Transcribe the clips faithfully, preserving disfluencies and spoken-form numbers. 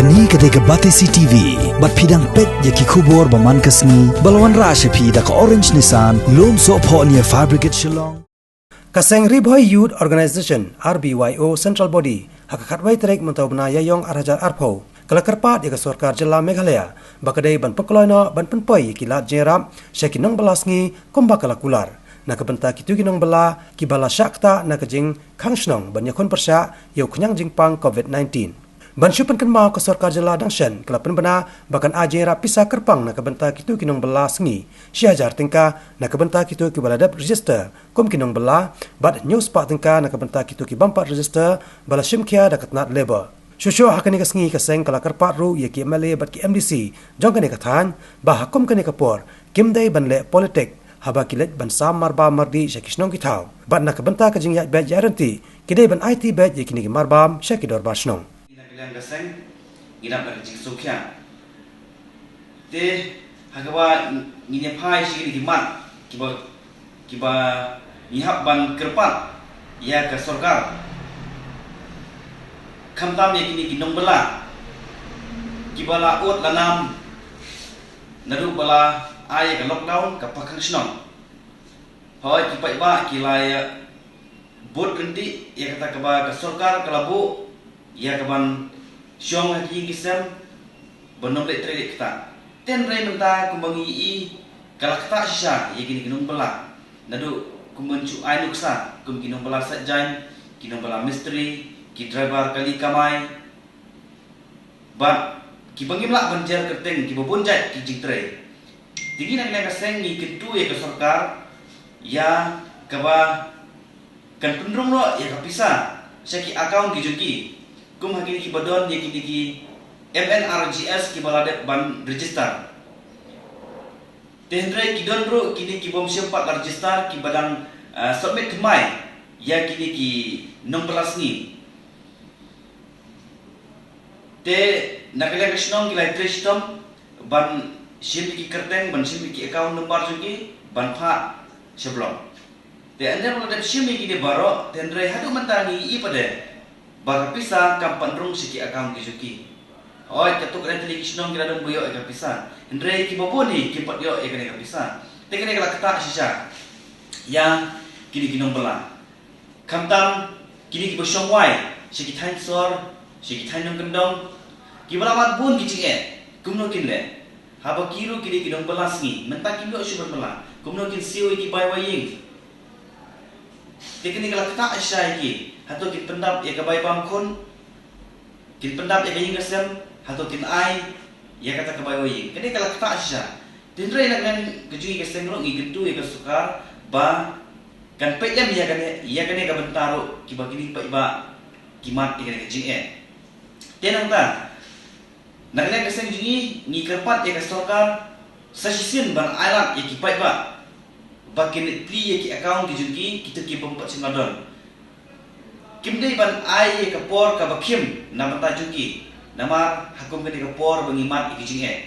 Kane ka dei ka Batesi T V, bad phi dang peit ïa ki khubor ba man ka sngi, ba la wanrah sha phi da ka Orange Nissan, Lumsohphoh near Fire Brigade Shillong. Ka seng Ri Bhoi Youth Organization, R B Y O, Central Body, ha ka khatwei tarik mynta u bnai Ïaïong ar hajar arphew, ka la kyrpad ïa ka sorkar jylla Meghalaya ba ka dei ban pynkloi noh ban pynpoi ïa ki lad jingïarap sha ki nongbylla sngi kumba ka la kular, na ka bynta kito ki nongbylla kiba la shah ktah na ka jingkhang shnong ban ïakhun pyrshah ïa u khñiang jingpang covid nineteen. Ban shu pynkynmaw, ka sorkar jylla dang shen ka la pynbna ba kan ai jingïarap pisa kyrpang na ka bynta kito ki nongbylla sngi, shi hajar tyngka na ka bynta kito kiba la dep register kum ki nongbylla, bad hynñiew spah tyngka na ka bynta kito ki bym pat register ba la shim khia da ka tnat Labour. Shuh shuh ha kane ka sngi, ka seng ka la kyrpad ruh ïa ki M L A bad ki M D C jong kane ka thaiñ ba ha kum kane ka por kim dei ban leh politik, haba ki leit ban sam marbam mardih sha ki shnong ki thaw, bad na ka bynta ka jingïaid beit ïaid ryntih, ki dei ban aiti beit ïa kine ki marbam sha ki dorbar shnong. Ngi na ka liang ka seng ngi dap da ka jingsngewkhia. Te ha kaba ngin ïa phai sha kine ki mat kiba, kiba ngi hap ban kyrpad ïa ka sorkar, khamtam ïa kine ki nongbylla kiba la ud la nam naduh ba la ai ïa ka lockdown, ka pakhang shnong. Hooid, ki paidbah ki la ïa bud ryntih ïa kata kaba ka sorkar ka la buh ïa kaban shong ha ki ïing ki sem ban ym leh trei leh ktah. Te hynrei mynta kumba ngi ïohi, ka la ktah shisha ïa kine ki nongbylla. Naduh kumban shu ai nuksa kum ki nongbylla sait jaiñ, ki nongbylla mistri, ki driver kali kamai, bad kiba ngim lah ban jer kyrteng, kiba bun jait ki jingtrei. Te ngi na ka liang ka seng ngi kyntu ïa ka sorkar ïa kaba kan pynrung noh ïa ka pisa sha ki account ki jong ki, kum ha kine kiba don ïa kine ki M N R G S kiba la dep ban register. Te hynrei ki don ruh kine ki bym shym pat la register kiba dang, ah, submit thymmai ïa kine ki nongbylla sngi. Te na ka liang ka shnong ki la ïatrei shitom ban shim ïa ki kyrteng, ban shim ïa ki account number jong ki, ban phah sha block. Te ynda la dep shim ïa kine baroh, te hynrei haduh mynta ngi ïohi pat de ba ka pisa kam pat rung sha ki account ki jong ki. Hooid, katto katne tylli ki shnong ki la don ba ïoh ïa ka pisa, hynrei kiba bun hi kim pat ïoh ïa kane ka pisa. Te kane ka la ktah shisha ïa kine ki nongbylla. Khamtam kine kiba shong wai sha ki thaiñ sor, sha ki thaiñ nongkyndong, kiba la mad bun ki jingeh, kumno kin leh? Haba ki ruh ki dei ki nongbylla sngi, mynta kim ïoh shuh ban bylla, kumno kin siew ïa ki bai wai ïing? Te kane ka la ktah shisha ïa ki. Hato kin pyndap ïa ka bai bam khun? Kin pyndap ïa ka ïing ka sem? Hato kin ai ïa kata ka bai wai ïing? Kane ka la ktah shisha. Te hynrei na ka liang ka jong ngi ka seng ruh ngi kyntu ïa ka sorkar ba kan peit lem ïa kane, ïa kane ka bynta ruh, kiba kine ki paidbah ki mad ïa kane ka jingeh. Te nangta na ka liang ka seng jong ngi ngi kyrpad ïa ka sorkar sa shisien ban ailad ïa ki paidbah ba kin plie ïa ki account ki jong ki, kito ki bym pat shym la don. Kim dei ban ai ïa ka por kaba khim na bynta jong ki, namar ha kum kane ka por ba ngi mad ïa ki jingeh.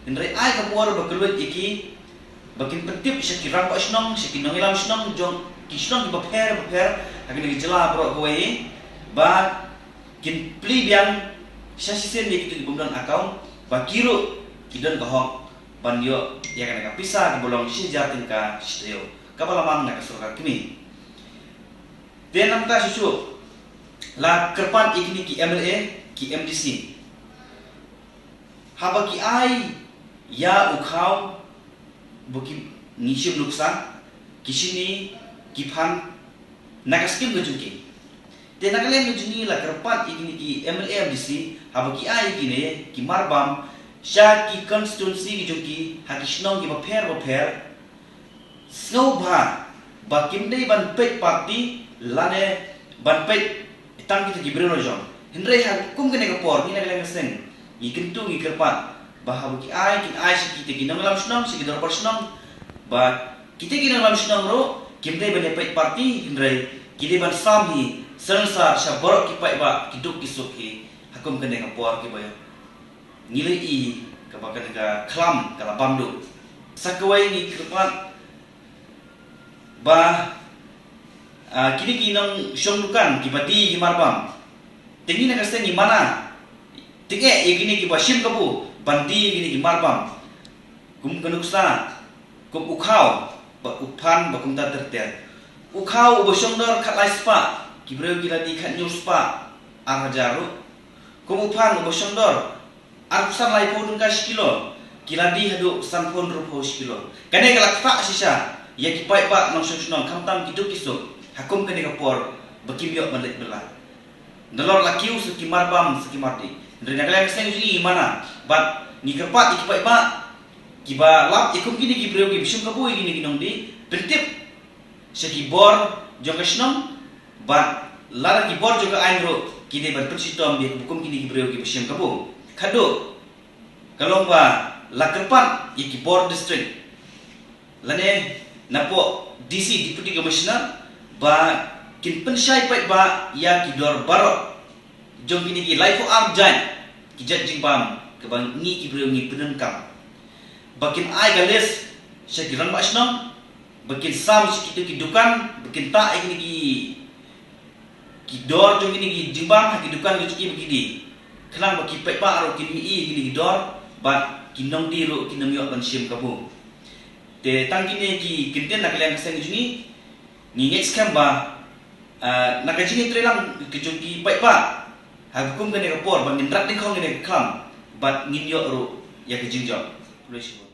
Hynrei ai ka por ba kylluid ïa ki ba kin pyntip sha ki rangbah shnong, sha ki nongïalam shnong jong ki shnong kiba pher bapher ha kane ka jylla baroh kawei, ba kin plie biang sa shisien ïa kito ki bym don account, ba ki ruh ki don ka hok ban ïoh ïa kane ka pisa kaba long shi hajar tyngka shi taïew, kaba la mang na ka sorkar kmie. Te nangta shuh shuh la kyrpad ïa kine ki M L A, ki M D C, haba ki ai ïa u khaw ba ki, ngi shim nuksa, ki shini, ki phan na ka skim ka jong ki. Te na ka liang ka jong ngi la kyrpad ïa kine ki M L A, M D C, haba ki ai ïa kine ki marbam sha ki constituency ki jong ki, ha ki shnong kiba pher bapher, sngewbha ba kim dei ban peit party lane ban peit tang kita ki briew la jong. Hynrei ha kum kane ka por ngi na ka liang ka seng ngi kyntu, ngi kyrpad ba haba ki ai, kin ai sha kita ki nongïalam shnong, sha ki dorbar shnong, ba kita ki nongïalam shnong ruh kim dei ban ïa peit party, hynrei ki dei ban sam hi syrensar sha baroh ki paidbah, ki duk ki suk hi ha kum kane ka por kiba ïa ngi la ïohi kaba kane ka khlam ka la bam duh. Sa kawei ngi kyrpad ba, ah, kine ki nongshong dukan kiba die ki marbam, te ngi na ka seng ngi mana Tyngeh ïa kine kiba shim kabu ban die ïa kine ki marbam, kum ka nuksa, kum u khaw, bad u phan, bad kumta ter ter. U khaw uba shongdor khatlai spah, ki briew ki la die khathynñiew spah ar hajar ruh. Kum u phan uba shongdor arphew san laiphew tyngka shi kilo, ki la die haduh sanphew hynriewphew tyngka shi kilo. Kane ka la ktah shisha ïa ki paidbah nongshong shnong, khamtam ki duk ki suk ha kum kane ka por ba kim ïoh ban leit bylla. Nalor la kiew sa ki marbam sa ki mardie. Hynrei na ka liang ka seng jong ngi, ngi mana bad ngi kyrpad ïa ki paidbah kiba lap ïa kum kine ki briew kiba shim kabu ïa kine ki nongdie, pyntip sha ki bor jong ka shnong, bad lada ki bor jong ka aiñ ruh ki dei ban pynshitom ïa kum kine ki briew kiba shim kabu. Khatduh, ka long ba la kyrpad ïa ki bor district lane napoh D C, Deputy Commissioner, ba kin pynshai paidbah ïa ki dor baroh jong kine ki laiphew ar jait ki jait jingbam kaba ngi ki briew ngi pyndonkam. Ba kin ai ka list sha ki rangbah shnong, ba kin sam sha kito ki dukan, ba kin tah ïa kine ki, ki dor jong kine ki jingbam ha ki dukan ki jong ki ba ki die. Khnang ba ki paidbah ruh kin ïohi ïa kine ki dor, bad ki nongdie ruh kin ym ïoh ban shim kabu. Te tang kine ki kyntien na ka liang ka seng jong ngi, ngi ngeit skhem ba, ah, na ka jingïatreilang ka jong ki paidbah ha kum kane ka por, ba ngin rat dyngkhong ïa kane ka khlam bad ngin ïoh ruh ïa ka jingjop. Khublei shibun.